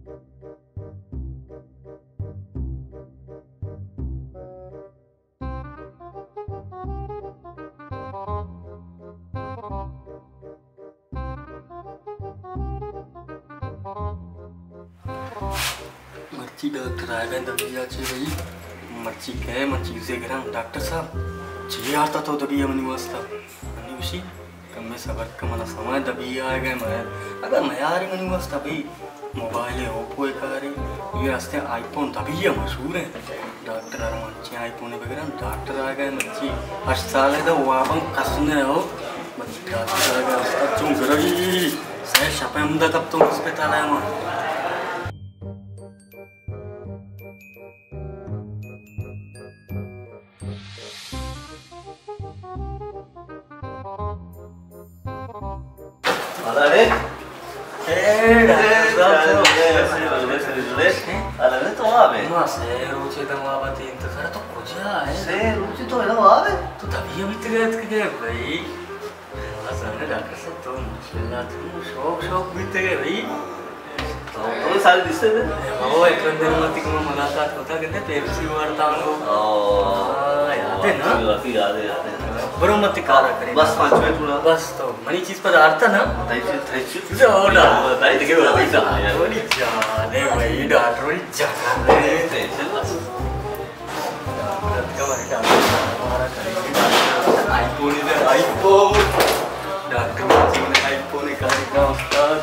مرچی ڈاکٹر آئیگا دبی ءَ چہ بھئی، مرچی کئے من چیزے گراں۔ ڈاکٹر صاحب، چی آرتا تو دبی ءَ منی واسطہ؟ منی گوشی، کمے صبر کن، منا سما دبی ءَ آئیگا مئے۔ اگاں نیاری منی واسطہ بھئی، موبائل ءِ اوپو ءِ کارے، اے ہستیں آئی فون دبی ءَ مشہور ایں۔ ڈاکٹر ءَ را من چی آئی فون بگراں، ڈاکٹر آئیگا مرچی ہشت سال ءَ دا واباں کس نہ ہو۔ مرچی ڈاکٹر آئیگا استاد چون گروی، سہ شپ ءَ ہمدا کپتوں اسپتال ءَ ما۔ اڑے۔ اے، ڈاکٹر صاحب، اڑے، تو واب ئے؟ ما سے روچے دم واب ءَ تئی انتظار، تو کجا ئے؟ سے روچے تو ادا واب ئے؟ تو دبی ءَ بیتگ ئے اتکگ ئے بھئی۔ ما زاناں ڈاکٹر صاحب، تو ماشاءاللہ، تو شوق، شوق بیتگ ئے بھئی۔ تو، تو ساری دیستے تھے؟ او، ایک بندے نے متی کو ملاقات ہوتا کہتے پیپسی وارتا ہوں۔ او، ہاں، یاد ہے نا؟ یاد ہے، یاد ہے۔ برو متی کارا کرے۔ بس پانچ منٹ پورا۔ بس تو منی چیز پر آرتا نا؟ تئی چیز، تئی چیز۔ جو نا۔ تئی دیگه بڑا پیسہ۔ بڑی جان ہے بھائی، ڈاکٹر بڑی جان ہے۔ ڈاکٹر اتکا بھائی، ڈاکٹر ہمارا کرے۔ آئی فون ادھر، آئی فون۔ ڈاکٹر بچی نے آئی فون نکال دیا استاد۔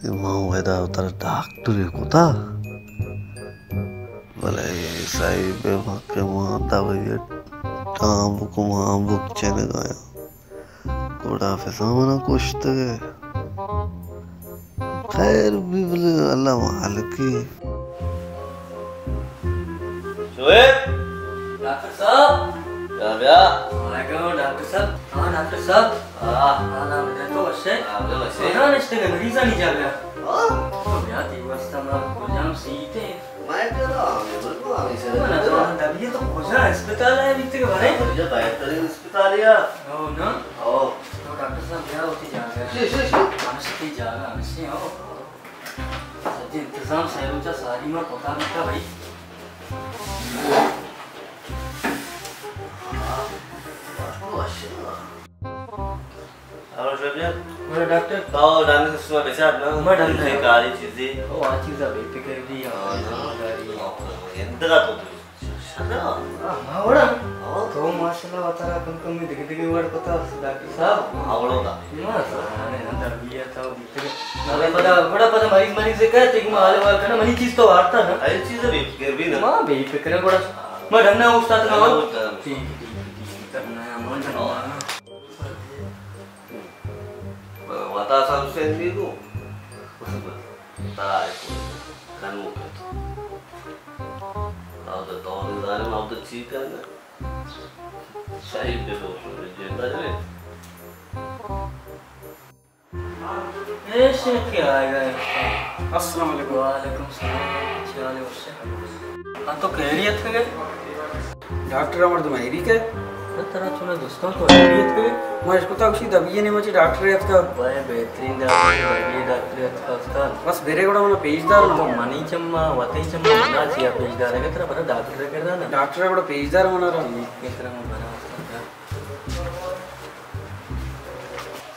کہ من ادا وترا ڈاکٹرے کتا، بلے اے صاحب ءِ مکہ ماتا بھئی ٹامبک مامبک چنگایا۔ گڑا فضا منا کشتگ ءَ۔ خیر بی بلے اللہ مالکی۔ شعیب! ڈاکٹر صاحب! بیا، بیا۔ وعلیکم ڈاکٹر صاحب۔ ہاں، ڈاکٹر صاحب۔ ہاں۔ ہاں، نام دے تو وشے۔ ہاں، بے وشے۔ تو نشتے مریضانی جاگہ۔ ہاں۔ تو بیا، تی واسطہ ما کجام سیٹ ہے۔ میں کرا، میں بالکل آگے سے۔ من زاناں دبی ءَ تو کجا اسپتال ءَ بیتگ بارے؟ بڑھیا بہترین اسپتال ہے۔ او نا؟ او۔ تو ڈاکٹر صاحب بیا ہوتی جاگہ۔ شی، شی، شی۔ ہمشی تی جاگہ، ہمشی، او۔ سجی انتظام سہروچا ساری ما پتا بیتا بھائی۔ ہاں، ڈاکٹر وشے۔ ہلو شعیب جان۔ ہاں ڈاکٹر۔ تو ڈاکٹر سسٹم بچار نا۔ ما ڈاکٹر۔ چیزے کاری چیزے۔ او آ چیزا بے فکر بی، ہاں، ہاں، ذمہ داری۔ ہاں، اندرا تو تو شرا۔ ہاں، ما وڑا۔ ہاں۔ تو ماشاءاللہ وترا کم کم میں دگہ دگہ وڑ پتا ڈاکٹر صاحب۔ ہاں، وڑا دا۔ ما سانے اندر بیا تو بیتگے۔ وڑا پدا، وڑا پدا مریض مریض سے کہتے کہ ما حال حوال کرنا، منی چیز تو آرتا نا۔ اے چیز بے فکر بی نا۔ ما بے فکر ہے وڑا۔ ما ڈھننا استاد کا ہو۔ ٹھیک، ٹھیک، ٹھیک، ٹھیک۔ ڈھننا ہے، ما ڈھننا ہے۔ وتا سمسن بیگو۔ ترا اے کن کنوک ات۔ او تو تو نزانے ما تو چی کرنا؟ صحیح بگو، جندا جنے۔ اے شیخ کے آئے گا؟ السلام علیکم۔ وعلیکم السلام۔ چی حال ہے؟ ہاں، تو خیریت کے گئے؟ ڈاکٹر ءَ مردم ایری کہ؟ ترا چونا دوستاں تو ایری اتکگ؟ ما اشکتا گوشی دبی ءِ نیمگ ءَ چہ ڈاکٹرے اتکگ۔ بھائی بہترین ڈاکٹر، دبی ءِ ڈاکٹرے اتکگ استاد۔ بس برے گڑا منا پیش دار نا۔ تو منی چما، وتی چما منا چیا پیش دار؟ اگہ ترا برا ڈاکٹر ءِ کرا نا۔ ڈاکٹر ءَ گڑا پیش دار منا را۔ ٹھیک ہے، ترا من برا استاد۔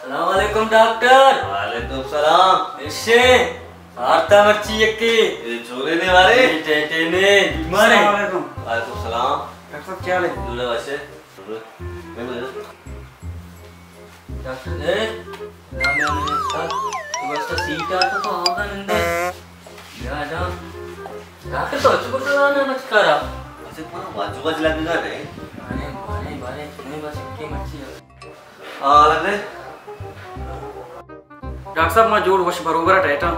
السلام علیکم ڈاکٹر۔ وعلیکم السلام۔ اشے۔ آرتا مرچی یکے۔ اے چورے نے بارے؟ اے ٹیٹے نے، بیمار ہے۔ السلام علیکم۔ وعلیکم السلام۔ ڈاکٹر صاحب، کیا حال ہے؟ جوڑا واسے۔ میں مجھے۔ ڈاکٹر، اے، لا، میں نے ساتھ، تو بس سیٹ آتا تو آؤں گا نندے۔ یا جا۔ ڈاکٹر تو اچھو کو تو آنا مچ کرا۔ اچھا، تمہارا واجو واج لگے گا نہیں؟ ارے، بارے، بارے، نہیں بس اکے مرچی ہے۔ ہاں، لگ رہے۔ ڈاکٹر صاحب، ما جوڑ وش بروبر ٹائٹاں۔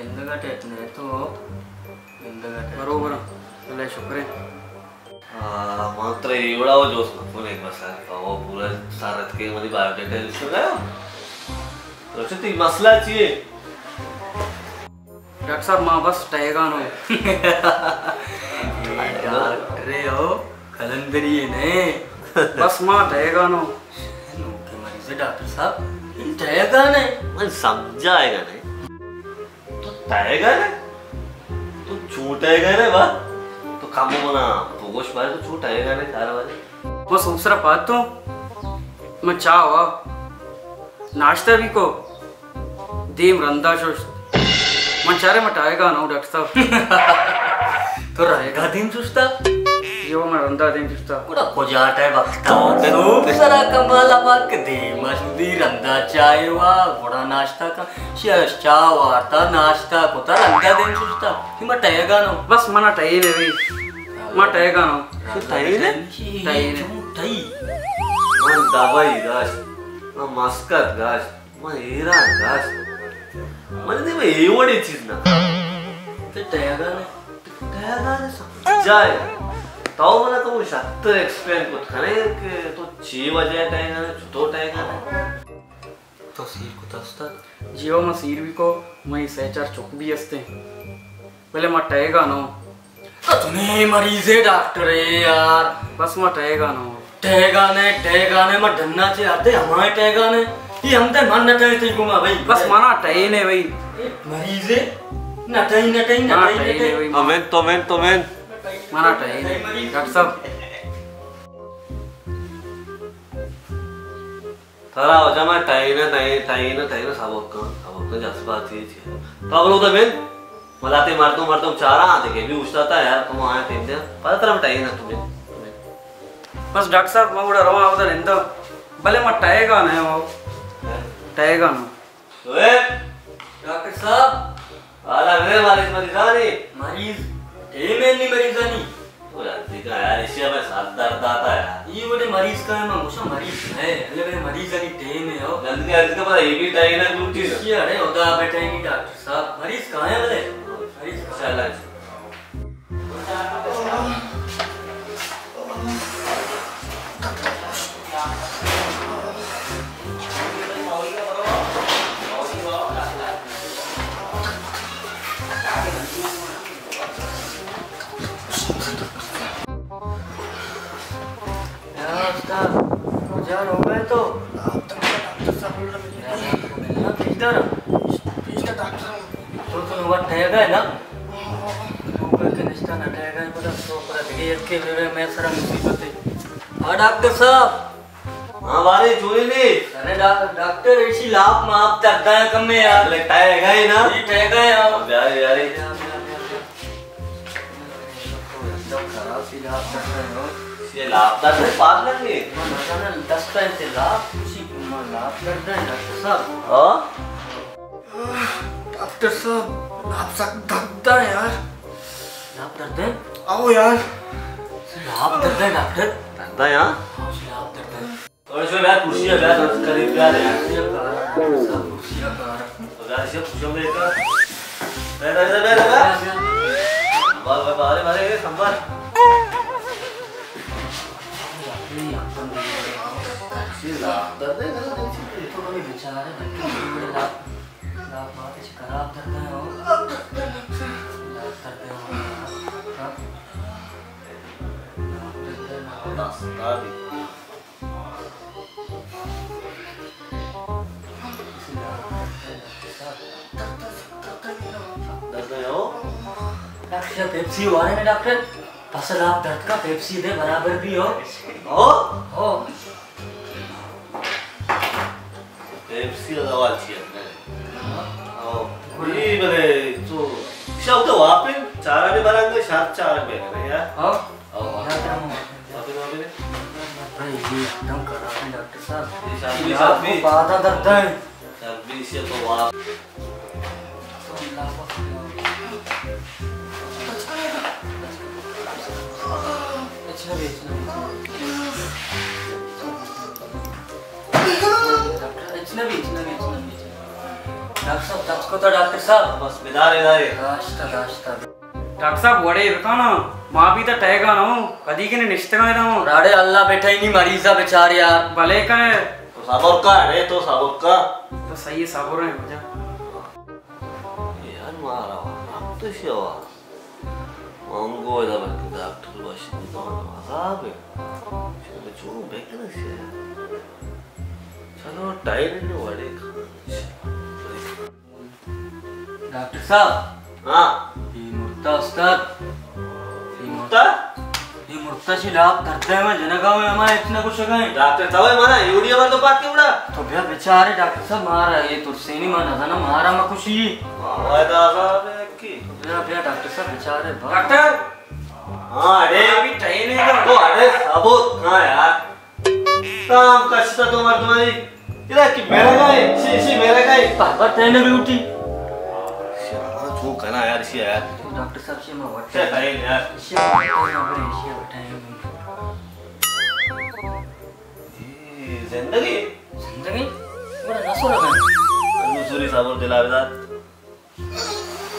گندگ گٹے تو نے تو گندگ اٹے۔ بروبر۔ اللہ شکر ہے۔ آ، من ترا اے وڑا و جوست نہ کن، ایک بس ہے، تو وہ پورا سارت کے منی بایو ڈیٹا لکھ گیا۔ تو اچھا، تئی مسئلہ چی ہے؟ ڈاکٹر صاحب، ما بس ٹہیگا نو۔ اے ڈاکٹر ہے او، قلندری ہے نے۔ بس ما ٹہیگا نو۔ نو کے مریض ہے ڈاکٹر صاحب، ٹہیگا نے۔ من سمجھائے گا نہیں۔ تو ٹہیگا نے؟ تو چوں ٹہیگا نے با؟ تو کم منا بگوش بارے تو چوں ٹہیگا نے کارا بارے؟ ما سوب سرا پاتوں، ما چاہ وا، ناشتہ بھی کو، دیم رندا ششت۔ من چارے ما ٹہیگا نو ڈاکٹر صاحب۔ تو رندا دیم ششتا؟ یو من رندا دیم ششتا۔ گڑا کجا ٹہے وقتا؟ سوب سرا کمالا پاک دیم شدی رندا چاہ وا، گڑا ناشتہ کا۔ شش چاہ وارتا، ناشتہ کتا، رندا دیم ششتا۔ کہ ما ٹہیگا نو۔ بس منا ٹہی نے بھئی۔ ما ٹہیگا نو۔ تو ٹہی نے؟ ٹہی نے۔ ٹہی۔ من دوائی داشت۔ من مسکت داشت۔ من ایران داشت۔ من دے میں اے وڑی چیز نہ۔ تو ٹہیگا نے؟ ٹہیگا نے سمجھائے۔ تو منا تو شتر ایکسپلین کت کنے کہ تو چی وجہ ٹہیگا نے، چطور ٹہیگا نے۔ تو سیر کت استت؟ جی ہو، من سیر بھی کو، منی سہ چار چک بھی استیں، بلے ما ٹہیگا نو۔ تو چنے مریضے ڈاکٹر ہے یار۔ بس ما ٹہیگا نو۔ ٹہیگا نے، ٹہیگا نے، ما ڈنا چے آتے ہمائے ٹہیگا نے۔ یہ ہم تے من نہ ٹہے تے گما بھائی۔ بس منا ٹہی نے بھائی۔ مریضے، نہ ٹہی، نہ ٹہی، نہ ٹہی، نہ ٹہی۔ امین تو، امین تو، امین۔ منا ٹہی نے۔ ڈاکٹر صاحب۔ ترا وجہ ما ٹائنا، ٹائنا، ٹائنا، ٹائنا سبق کن، سبق کن، جذباتی چی۔ تو بلو تو بل، ملاتے مردم، مردم چارا آتے کہ بھی اوشتاتا یار، تم آئے ٹیم دیا۔ پتہ ترا ٹائنا تمہیں۔ بس ڈاکٹر صاحب، ما گڑا رواں اودا نندا۔ بلے ما ٹائگا نہ ہو۔ ٹائگا نہ۔ شعیب! ڈاکٹر صاحب! حالا رے مریض مریضانی؟ مریض؟ ٹیم ہے نہیں مریضانی۔ او یار، دیکھا یار، اسی میں سر درد آتا ہے یار۔ یہ وڑے مریض کا ہے، میں گوشا مریض ہے۔ اللہ بھائی مریض علی ٹیم ہے ہو۔ جلدی، جلدی کا پتا، یہ بھی ٹائم ہے ڈیوٹی کا۔ یہ اڑے ہوتا بیٹھے نہیں ڈاکٹر صاحب۔ مریض کہاں ہے بلے؟ مریض کہاں ہے؟ چل، چل۔ یار استاد، کجا رو گئے تو؟ ڈاکٹر صاحب بول رہے ہیں۔ یار، آپ کو ملنا پیش دار۔ پیش دار ڈاکٹر۔ تو تو وقت ہے گئے نا؟ تو کر کے نشتہ نہ ٹھہر گئے، پتہ تو پر دگے یک کے میرے میں سرا مصیبت ہے۔ ہاں ڈاکٹر صاحب۔ ہاں بارے چوری نہیں۔ ارے ڈا-، ڈاکٹر ایشی لاپ ماپ درد ہے کم میں یار۔ لے ٹھہر گئے نا؟ جی ٹھہر گئے ہاں۔ بیاری، بیاری۔ خراب سی لاپ درد ہے ہو۔ یہ لاپ درد ہے، پاس لگے۔ دس پینتے لاپ، اسی لاپ درد ہے ڈاکٹر صاحب۔ ہاں؟ ڈاکٹر صاحب، لاپ سک درد ہے یار۔ لاپ درد ہے؟ آؤ یار۔ لاپ درد ہے ڈاکٹر؟ درد ہے یار؟ ہاں، لاپ درد ہے۔ تھوڑا سا بیٹھ، کرسی ہے، بیٹھ، قریب بیٹھ یار۔ کرسی ہے، کرسی ہے۔ تو بیٹھ، کرسی ہے، کرسی ہے۔ بیٹھ، بیٹھ، بیٹھ، بیٹھ۔ بار، بار، بار، بار، یہ سنبھال۔ کرسی لاپ درد ہے، تو کوئی بیچارہ ہے، لاپ، لاپ بات خراب درد ہے، ہو۔ لاپ درد ہے، ہو۔ لاپ درد ہے، ہو۔ ڈاکٹر صاحب، پیپسی وارے نا ڈاکٹر؟ پس لاپ درد کا پیپسی دے برابر بھی ہو۔ ہو؟ ہو۔ پیپسی کا سوال چی ہے؟ ہو۔ یہ بلے تو شب تو واپن چارا نے برانگے، شرط چارا نے برانگے یار۔ ہو۔ او، او۔ بھائی، یہ ایک دم خراب ہے، ڈاکٹر صاحب۔ یہ شربی، یہ شربی۔ پادا درد ہے۔ شربی سے تو واہ۔ اچھا بھی، اچھا بھی۔ ڈاکٹر، اچھا بھی، اچھا بھی، اچھا بھی۔ ڈاکٹر صاحب، تچک کتا ڈاکٹر صاحب۔ بس بدار، بدار۔ داشتہ، داشتہ۔ ڈاکٹر صاحب، وڑے بکن نا، ما بھی تا ٹہیگا نہ ہوں، کدی کہ نشتگا نہ ہوں۔ راڑے اللہ بیٹھا ہی نہیں، مریضا بیچارے یار۔ بلے کنے۔ تو صبر کا، ارے تو صبر کا۔ تو صحیح صبر ہے مجھے۔ یار مارا وقت شوا۔ من گو ادا بلکہ ڈاکٹر باشی تو عذاب ہے۔ چلو چون بکنے سے۔ چلو ٹائم نے وڑے کھانے۔ ڈاکٹر صاحب۔ ہاں۔ اے مرتا استاد۔ اے مرتا؟ اے مرتا چی لاپ درد ہے، میں جنگا ہوں، ہمارا اتنا کچھ ہے۔ ڈاکٹر صاحب، منا یوڑی ہمارا تو پاک کے اڑا۔ تو بیا بیچارے ڈاکٹر صاحب، مارا یہ ترسینی مانا تھا نا، مارا ما کچھ ہی۔ واہ، دادا، بیا کی۔ تو بیا، بیا ڈاکٹر صاحب، بیچارے با۔ ڈاکٹر۔ ہاں، اڑے۔ ابھی ٹائم ہے نا۔ تو اڑے ثبوت کہاں یار؟ کام کشتا تو مردمانی۔ تیرا کی میرا گائے، شی، شی میرا گائے۔ بابا تینے ڈیوٹی۔ شی ہمارا چون کنا یار، شی یار۔ ڈاکٹر صاحب، شی ما وٹے۔ شی یار۔ شی ما وٹے، شی وٹے۔ اے زندگی؟ زندگی؟ بڑا نسو لگا۔ نسوری صبر دلا بدار۔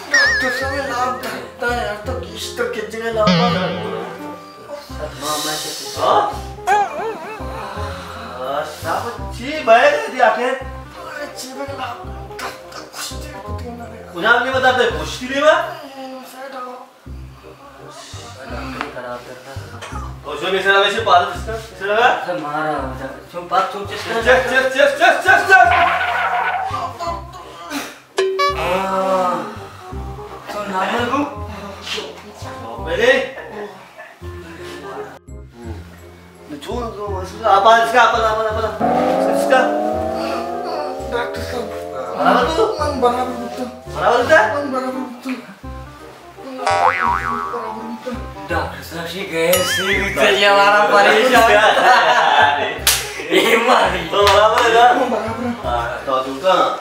ڈاکٹر صاحب، لاپ درتا ہے یار، تو گیشتر کچ جگہ لاپ۔ ہاں؟ آ، صاحب، چی بھائی دے دیا کہ؟ ارے، چی بھائی لاپ درتا، کچھ دیر کو تین نہ رہا۔ کجا نے بتا دے، پوچھتی نہیں بات؟ اے، نو سیٹ ہو۔ او، جو میسر آوے، سے پادت اس کا، میسر آوے۔ مارا، چون پات چون چس کر۔ چس، چس، چس، چس، چس، چس۔ آہ، تو نارمل کو؟ میرے۔ چون کو مسئلہ؟ آپ اس کا، آپ، آپ، آپ، اس کا۔ ڈاکٹر صاحب۔ برابر تو؟ من برابر بوتوں۔ برابر بوتوں؟ من برابر بوتوں۔ ڈاکٹر صاحب، شی گئے سی بھی چلیے ہمارا پریشان۔ اے ماری۔ تو برابر ہے نا؟ برابر۔ ہاں، تو تو کا؟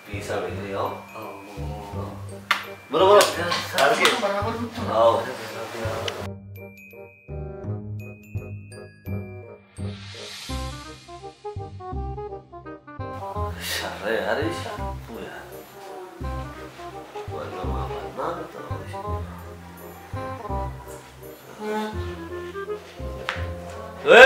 پیسہ مل رہی ہو۔ برو، برو۔ برابر بوتوں۔ آؤ۔ شر ہے یار، یہ شر تو یار۔ ورنہ ما بدنام تو۔ اے!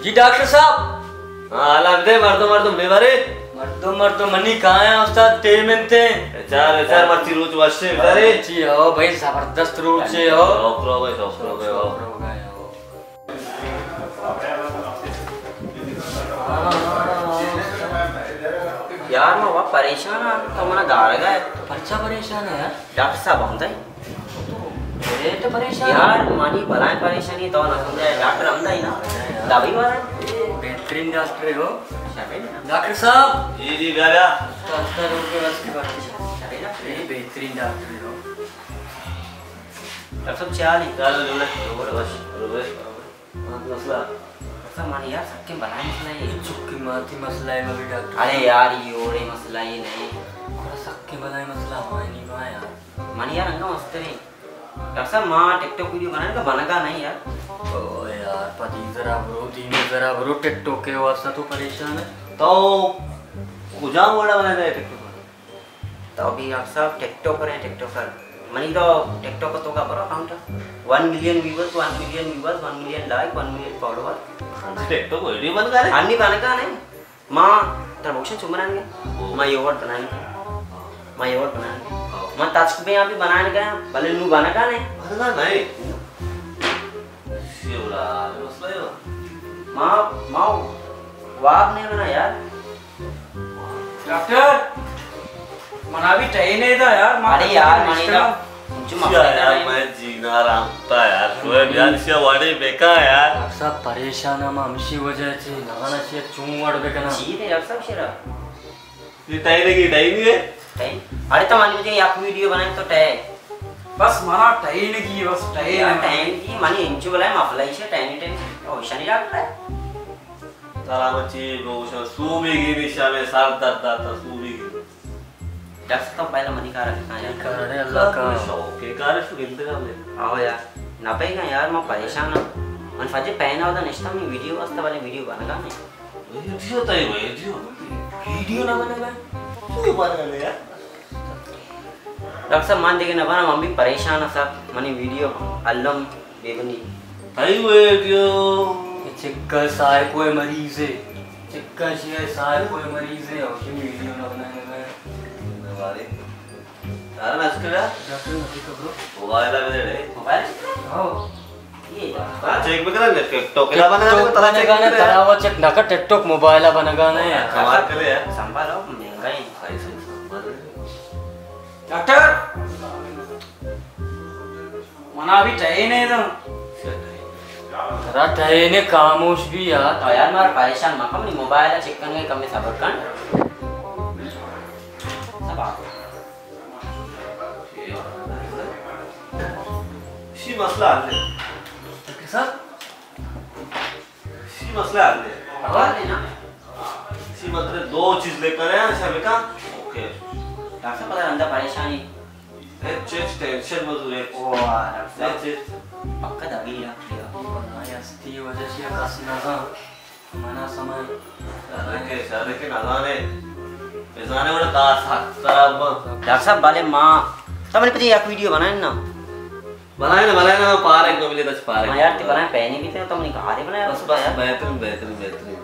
جی ڈاکٹر صاحب۔ ہاں، حالا بدے، مردم، مردم بے بارے۔ مردم، مردم منی کہاں ہے استاد، ٹیم انتے۔ چار، چار مرچی روچ وشے بچارے۔ جی ہو بھائی، زبردست روچ ہے ہو۔ شوق رو بھائی، شوق رو بھائی، ہو۔ یار، ما وا پریشان ہاں، تو منا دارگا ہے۔ پرچا پریشان ہے یار؟ ڈاکٹر صاحب ہمدا اے۔ اے تو پریشان ہے؟ یار، منی بلائیں پریشانی تو نہ سمجھے، ڈاکٹر ہمدا اے نا۔ دوائی والا ہے۔ بہترین ڈاکٹر ہے ہو۔ شاباش۔ ڈاکٹر صاحب۔ جی، جی، بیا، بیا۔ ڈاکٹر ہو کے بس کی بات ہے۔ شاباش۔ اے بہترین ڈاکٹر ہے ہو۔ ڈاکٹر صاحب، چا نہیں؟ چلو، چلو، بس، بس۔ ہاں، مسئلہ؟ ڈاکٹر صاحب، من یار سکیں بلائیں مسئلہ ہے۔ چکی ماتی مسئلہ ہے، مبی ڈاکٹر۔ ارے یار، یہ اوڑے مسئلہ یہ نہیں۔ گڑا سکیں بلائیں مسئلہ ہمائے نہیں با یار۔ من یار انگا مستریں۔ ڈاکٹر صاحب، ما ٹک ٹاک ویڈیو بنائیں تو بنگا نہیں یار۔ او یار، پدی ذرا برو، دین ذرا برو، ٹک ٹاک کے واسطہ تو پریشان ہے۔ تو کجا موڑا بنائے ٹک ٹاک؟ تو ابھی ڈاکٹر صاحب ٹک ٹاکر ہیں، ٹک ٹاکر۔ منی تو ٹک ٹاک تو کا برو اکاؤنٹ ہے۔ One million viewers, one million viewers, one million like, one million follower. TikTok video ban کرے؟ ہنی بن کا نہیں۔ ما تر بوشن چو بنان گے۔ او۔ ما یہ ورڈ بنان گے۔ ما یہ ورڈ بنان گے۔ او۔ ما تچک پہ یہاں بھی بنان گے، بلے نو بنا کا نہیں۔ بنا نہیں۔ شیولا، مسئلہ ہے۔ ما، ما واب نہیں بنا یار۔ ڈاکٹر، منا بھی ٹہینے دا یار، ما ارے یار، منی دا انچو مسئلہ یار، نہیں۔ میں جینا آرام تا یار، تو یار، شیا واڑے بیکا یار۔ ڈاکٹر صاحب پریشان ہم ہمشی وجہ چی، نہ نہ شیا چون وڑ بکنا۔ چی دے ڈاکٹر صاحب شرا؟ یہ ٹہینے کی ٹہینے ہے؟ ٹہین؟ ارے تو منی وجہ یک ویڈیو بنائیں تو ٹہے۔ بس منا ٹہینے کی، بس ٹہینے۔ یار ٹہینے کی، منی انچو بلائے مفلہ ایشے ٹہینے ٹہینے۔ او شنی ڈاکٹر ہے؟ سلامت چی بوشاں، سوبی گیری شامے سر درد داتا، سوبی گیری۔ ڈاکٹر صاحب، پہلا منی کارا کھایا۔ کار ہے اللہ کا۔ شوق کے کار ہے، شو گندگا میں۔ آو یار، نہ پے گا یار، میں پریشان ہوں۔ من فجے پہنا ہوتا نشتا، میں ویڈیو واسطہ والے ویڈیو بنگا میں۔ ویڈیو تئی ویڈیو۔ ویڈیو نہ بنگا۔ تو بارے یار۔ ڈاکٹر صاحب، من دگہ نہ بناں، من بھی پریشان آں سک۔ منی ویڈیو الم بے بنی۔ تئی ویڈیو؟ چکا سائیکو ءِ مریض ہے۔ چکا شی ہے سائیکو ءِ مریض ہے، اور ویڈیو نہ بنائے نہ بنائے۔ یار، نہ اسکرا؟ ڈاکٹر نبی کبرو۔ موبائل آ بدے۔ موبائل؟ ہاں۔ چیک بکن، ٹک ٹاک ٹک ٹاک بنگانے، ترا چیک بنگانے، بکن۔ ترا وہ چیک نہ کر، ٹک ٹاک موبائل بنگانے۔ کمال کرے یار۔ سنبھالو، مہنگا ہے۔ صحیح، صحیح، سنبھال۔ ڈاکٹر! منا بھی ٹہینے دو۔ ترا ٹہینے، خاموش بی یار۔ تو یار مار پریشان مکن، منی موبائل چیک کنگے، کمے صبر کن۔ سب آ۔ شی مسئلہ حل ہے۔ کسا؟ شی مسئلہ حل ہے۔ حل ہے نا؟ شی مطلب دو چیز لے کر آیا، شا بکا۔ اوکے۔ ڈاکٹر صاحب، پتہ رندا پریشانی۔ اے چیز ٹینشن مزور ہے۔ او، آ، ڈاکٹر صاحب۔ اے چیز۔ پکا دبی ڈاکٹر۔ واللہ ہستی وجہ سے کس نہ منا سمائے۔ سرکے، سرکے نزانے۔ بزانے وڑا کار سخت خراب با۔ ڈاکٹر صاحب، بلے ما، تو منی پتی یک ویڈیو بنائیں نا۔ بنائیں نا، بنائیں نا، پارے کو ملے، بس پارے۔ ہاں یار، تی بنائیں، پہنی بھی تے تو منی کارے بنائیں۔ بس، بس، بہترین، بہترین، بہترین۔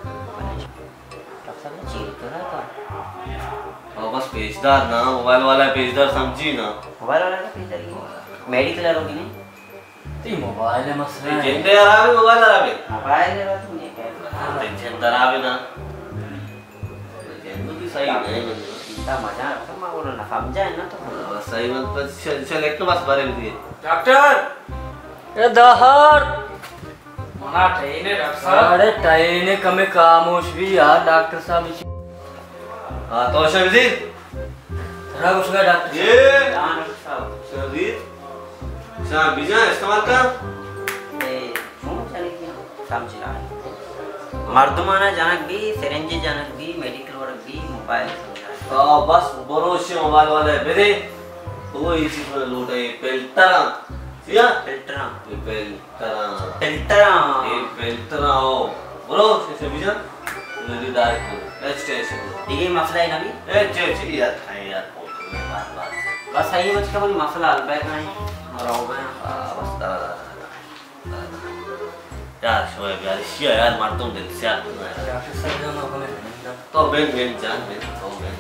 ڈاکٹر صاحب، چیر تو رہا تھا۔ او بس پیچدار نا، موبائل والا پیچدار سمجھی نا۔ موبائل والا کا پیچدار کی؟ میڈیکل روگی نہیں؟ تئی موبائل ءِ مسئلہ ہے۔ جند ءِ حراب ہے، موبائل حراب ہے؟ موبائل ءِ حراب تو نہیں کہہ۔ تئی جند حراب ہے نا۔ جند بھی صحیح نہیں ہے۔ چنتا مزہ آتا، ما وہ نہ سمجھا ہے نا تو۔ ہاں، بس صحیح بات، بس چل، چل، ایک تو بس بارے بھی۔ ڈاکٹر! اے دہر! منا ٹہینے ڈاکٹر صاحب۔ اڑے ٹہینے، کمے خاموش بی یار ڈاکٹر صاحب۔ ہاں، تو شمزی۔ ترا گوشگا ڈاکٹر صاحب۔ اے۔ ہاں ڈاکٹر صاحب۔ شمزی۔ شاہ بیجاں استعمال کر۔ اے، چون چلے گیا؟ سمجھ رہا ہے۔ مردمانا جنک بی، سرنج جنک بی، میڈیکل ورک بی، موبائل سمجھ رہا ہے۔ آ، بس بروشی موبائل والے بدے۔ تو یہ چیز میں لوٹے، فلٹر۔ سیا؟ فلٹر۔ یہ فلٹر۔ فلٹراں۔ فلٹراں۔ اے فلٹراں او۔ برو، سے، سے بیجا۔ ندی ڈائریکٹ کرو۔ ایچ ٹینشن کرو۔ دیگه مسئلہ ہے نبی؟ اے، چے، چے، یار، کھائیں یار، فون کرو، بار، بار۔ بس، یہ بچ کا بڑی مسئلہ حل پہ کھائیں۔ اور ہو گئے۔ ہاں، بس، دا، دا، دا، دا۔ یار، شما یار، شیا یار، مردم دل سیاہ کرنا ہے۔ ڈاکٹر صاحب، جان، ہمیں تو بین، بین، جان، بین، تو بین۔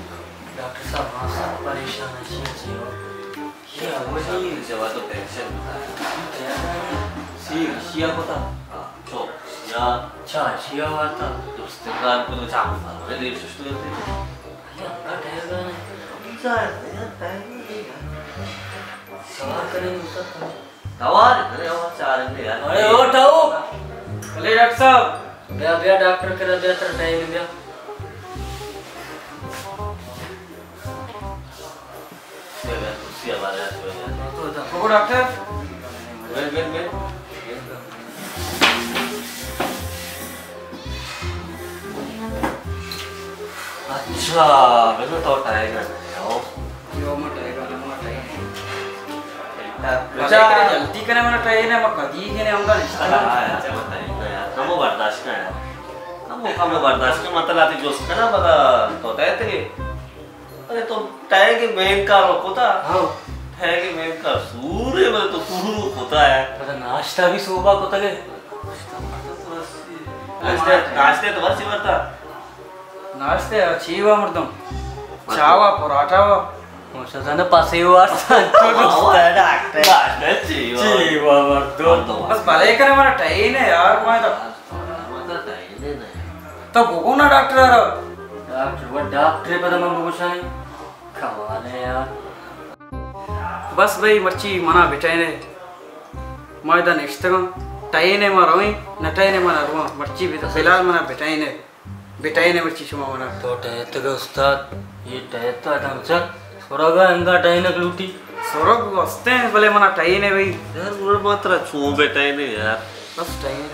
ڈاکٹر صاحب، ہاں، سب پریشان ہے، چی، چی ہو؟ یہ اولی جواب تو ٹینشن۔ سی، شیا کو تھا؟ ہاں، چو، شیا۔ اچھا، شیا ہوا تھا۔ دوست کار کو تو چاہوں تھا، میں دیر سوچتے تھے۔ یہ اپنا ٹائم کا نہیں۔ کون سا ہے؟ یار، ٹائم نہیں ہے یار۔ سوال کریں گے، سب کریں۔ توار کرے، او چار دے یار۔ ارے او ٹاؤ۔ بلے ڈاکٹر صاحب۔ بیا، بیا ڈاکٹر کرا بیا، تر ٹائم بیا۔ بیا، بیا، کرسی ہمارے ہاتھ میں ہے۔ تو ادھر۔ او ڈاکٹر۔ بیٹھ، بیٹھ، بیٹھ۔ اچھا، بلے تو ٹائم ہے۔ او۔ جو ما ٹائم ہے، ما ٹائم ہے۔ اچھا۔ جلدی کرے، منا ٹائم ہے، ما کدی کے نے ہم کا رشتہ۔ ہاں، ہاں، اچھا، ما ٹائم ہے یار۔ کمو برداشت کر یار۔ کمو، کمو برداشت کر، مطلب آتی جوست کرنا پتا تو ٹائم تے۔ ارے تو ٹائم کے مین کار رو کتا۔ ہاں۔ ٹائم کے مین کار سور ہے، مطلب تو سور کتا ہے۔ پتا ناشتہ بھی صوبہ کتا کے۔ ناشتہ، ناشتہ تو بس ہی بڑھتا۔ ناشتے چی وا مردم؟ مردم۔ چاوا، پراٹھا وا۔ ماشاءاللہ، پسے وا، سنتو دوست ہے ڈاکٹر۔ ناشتے چی وا؟ چی وا مردم؟ مردم۔ بس بلے کرے، مارا ٹائم ہے یار، میں تو۔ مطلب ٹائم ہے نا۔ تو بگو نا ڈاکٹر آرا۔ ڈاکٹر، وہ ڈاکٹر پتہ میں بگو شاہی۔ کمال ہے یار۔ بس بھائی، مرچی منا بٹائینے۔ ما ادا نشتگاں۔ ٹائم ہے ما رویں، نہ ٹائم ہے ما نہ رواں۔ مرچی بتا، فی الحال منا بٹائینے۔ بٹائینے مرچی شما منا۔ تو ٹہتگ استاد، یہ ٹہت تو ادم چل۔ سرگا انگا ٹہینک لوٹی۔ سرگ واسطے ہیں، بلے منا ٹہینے بھائی۔ یار، گڑا ما ترا چون بٹائینے یار۔ بس ٹہینے۔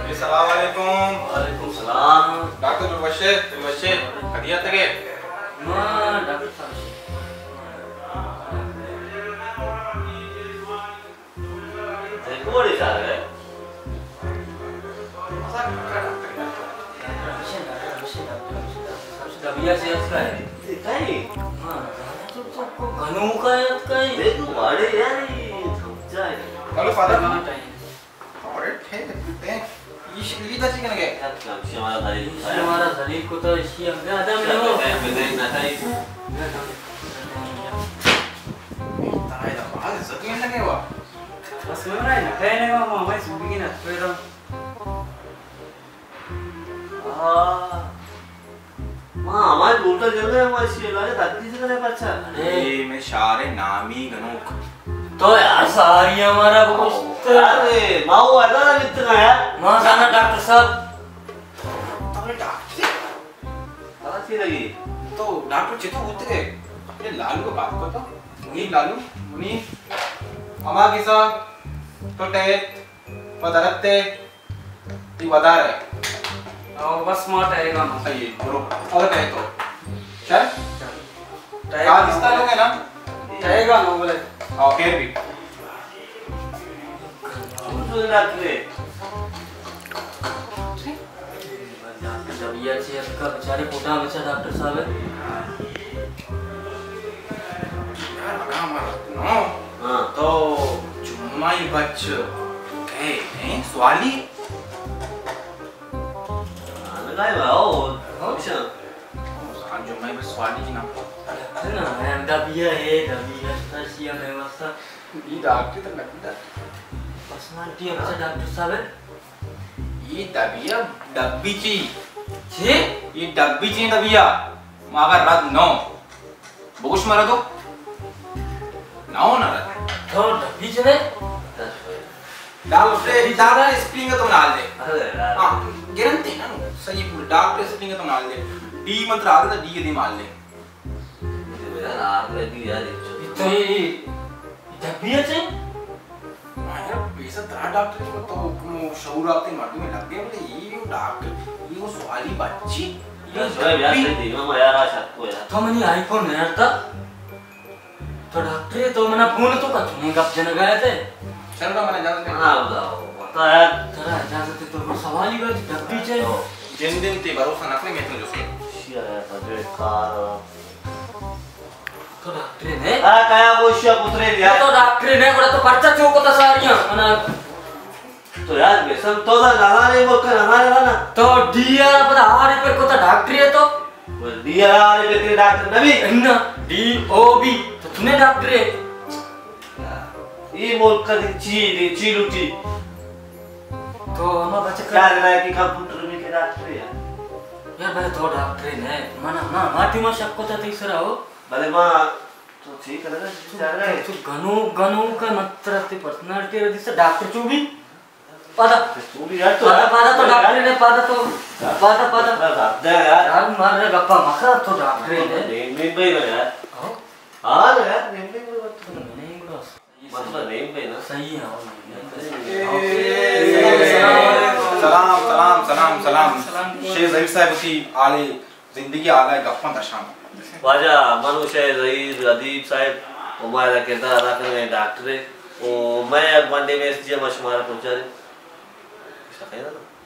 السلام علیکم۔ وعلیکم السلام۔ ڈاکٹر بشیر، بشیر، خیریت ہے؟ ہاں، ڈاکٹر صاحب۔ تے کوڑے چار ہے؟ دبیا سے اتکا ہے۔ کئی؟ ہاں، چپ چپ کو گنوکا ہے، اتکا ہے۔ دیکھو، واڑے یار، یہ سمجھا ہے۔ چلو، فادر۔ کتنا ٹائم؟ اڑے ٹھیک ہے، ٹھیک ہے۔ یہ شکلی دا چکن گئے۔ یار، کم سے ہمارا ذلیل ایشی ہمارا ذلیل کو تو ایشی ہم کیا آدم نہ ہو۔ ٹائم پہ نہیں نہ ٹائم۔ ترا یہ باز عزت میں لگے ہوا۔ بس میں نہ ٹائم نہیں ہوا، میں سوبی کی نہ تو ہاں۔ ما ہمارے بوٹا جلدے ہم ایسی علاج تدریس کرے پرچا۔ اے میں شار نامی گنوک۔ تو یار ساری ہمارا بگوشت۔ ارے، ما وہ ادا بیت نا یار۔ ما زانا ڈاکٹر صاحب۔ تو ڈاکٹر؟ پتا چی لگی؟ تو ڈاکٹر چتو ہوتے گئے؟ اپنے لالو کو بات کو تو۔ منی لالو، منی ہما کسا تو ٹہیت، پہ درتے، تئی ودار ء۔ او بس ما ٹہیگا نو۔ صحیح ہے، برو۔ اگر ٹہے تو۔ چل؟ چل۔ ٹہیگا نو۔ لوگ ہے نا؟ ٹہیگا نو بولے۔ او خیر بھی۔ ڈاکٹر چی اتکا بیچارے کوٹا بچا ڈاکٹر صاحب ہے۔ یار، اگاں ما رتنو، ہاں۔ تو جمعہ ئی بچ کئے ایں سوالی؟ ہاں، لگائے واو، ہاں۔ اچھا۔ ہاں، جمعہ ئی بچ سوالی کی نا۔ نا، ڈبیا ہے، ڈبیا، اشیا میں واسطہ۔ یہ ڈاکٹر تو لگتا۔ پرسنالٹی اچھا ڈاکٹر صاحب ہے۔ یہ دبیا ڈبی چی؟ چی؟ یہ ڈبی چی دبیا؟ ماگا رد نو۔ بگوش مرا تو؟ نو نہ رد۔ تو ڈبی چی نے؟ ڈاکٹر، ڈاکٹر اسپرنگ تو نال دے۔ ارے یار۔ ہاں، گرنتے نا، صحیح پورا۔ ڈاکٹر اسپرنگ تو نال دے۔ ڈی مت رال دے، ڈی دی مال دے۔ یار، آر لگی یار، ایک چکر۔ تو یہ، یہ دبیا چی؟ ہاں یار، پیسہ ترا ڈاکٹر کو تو کمو شعور آتے مردم لگ گئے، بولے، یہ ڈاکٹر، یہ وہ سوالی بچی، یہ یار، سوال یار، دبی۔ صحیح دیما ما یار، آ شک کو یار۔ تو منی آئی فون نہیں آتا؟ تو ڈاکٹر ہے، تو منا فون تو کا، تو نے گپ جنگا ہے تے؟ چل، تو منا اجازت دے۔ ہاں، بتاؤ، بتا یار۔ ترا اجازت ہے تو وہ سوالی بچ، ڈبی چی؟ جن دن تے بھروسہ نہ کرے، میں تو جو سے۔ شیا ہے، بجے کار۔ تو ڈاکٹر نے؟ ہاں، کیا وہ شیا پترے دیا؟ تو ڈاکٹر نے، گڑا تو پرچا چوک تا ساریاں، منا۔ تو یار، قسم تو دا نزانے، ملک نزانے نا۔ تو ڈی آر پدا آر پر کو تا ڈاکٹر ہے تو؟ وہ ڈی آر آر پر تیرے ڈاکٹر نبی؟ نا، ڈی او بی، تو تنے ڈاکٹر ہے۔ یہ ملک کا دی چی، دی چی لوٹی۔ تو ہما بچک یار، میں کی کمپیوٹر میں کے ڈاکٹر ہے۔ یار، بھائی تو ڈاکٹر ہے نا، منا، ما، ما ٹیما شک کو تا تئی سرا ہو۔ بلے ما تو ٹھیک ہے نا، تو، چل رہے۔ تو گنو، گنو کا مطلب تے پرسنالٹی ردی سے ڈاکٹر چو بھی؟ پادا۔ تو بھی یار تو پادا، پادا تو ڈاکٹر نے، پادا تو، پادا، پادا۔ اتنا زیادہ ہے یار۔ یار، مار رہا گپا مکا تو ڈاکٹر نے۔ نیم، نیم بھائی نا یار۔ ہاں؟ ہاں نا یار، نیم، نیم بھائی تو۔ نہیں، بس۔ مطلب نیم بھائی نا۔ صحیح ہے، ہاں، نیم بھائی۔ سلام، سلام، سلام، سلام۔ شیخ ظہیر صاحب وتی حال زندگی آگاہ گپاں درشان۔ واجہ، من و شے ظہیر ادیب صاحب و ما ادا کردار ادا کنگا ایں ڈاکٹر ء و مئے یک بنڈے میسجے ما شمارا پہنچاریں۔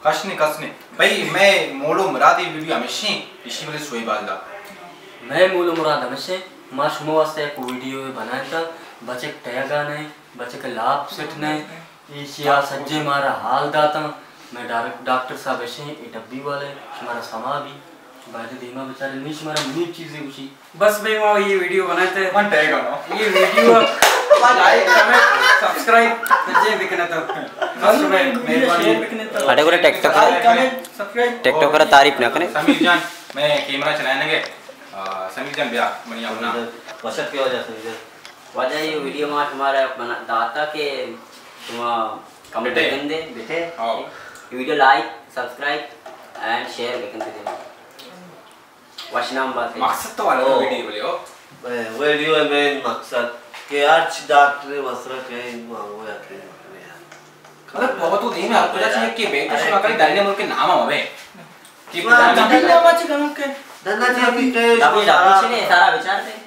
کش نے، کش نے۔ بھئی، مئے مول و مراد اے ویڈیو ہمیشیں، اشی بلے سوئی بالدا۔ مئے مول و مراد ہمیشیں، ما شما واسطہ یک ویڈیو بنائیں تا، بچک ٹہگا نے، بچک لاپ سٹ نے، ایشی ء سجیں مارا حال داتاں۔ مئے ڈائریکٹ ڈاکٹر صاحب اشیں، اے ڈبی والے، شمارا سما بی۔ باید دیما بچارے، نی شمارا منی چیزے گوشی۔ بس بھئی، ما یہ ویڈیو بنائے تے۔ من ٹیگ آنو۔ یہ ویڈیو لائک، کمنٹ، سبسکرائب سجیں بکنے تو۔ بس بھئی، مہربانی۔ اڑے گڑا ٹک ٹاک، لائک، کمنٹ، سبسکرائب۔ ٹک ٹاک پر تعریف نہ کنے۔ سمیر جان، میں کیمرہ چلائیں گے۔ آ، سمیر جان بیا، منی اپنا۔ وشت کی وجہ سمیر جان؟ واجہ، یہ ویڈیو ما شمارا بنا-، داتا کہ شما کمنٹ بٹے۔ بکن دے، بٹے۔ ہاں۔ یہ video like, subscribe and share بکن دے۔ وش نام بات ہے۔ مقصد تو والا او۔ ویڈیو بولے ہو۔ اے، ویڈیو ہے مین مقصد کہ ہر چی ڈاکٹر مسئلہ کہیں، وہ یقین مطلب، بہت وہ دین ہے، ہر کجا چیز کہ بے تو شما کہیں دنیا ملک کے نام آوے۔ کہ دنیا ما چی کنوں کے؟ دنیا چی کہ دبی، دبی چی نے، سارا بچار دے۔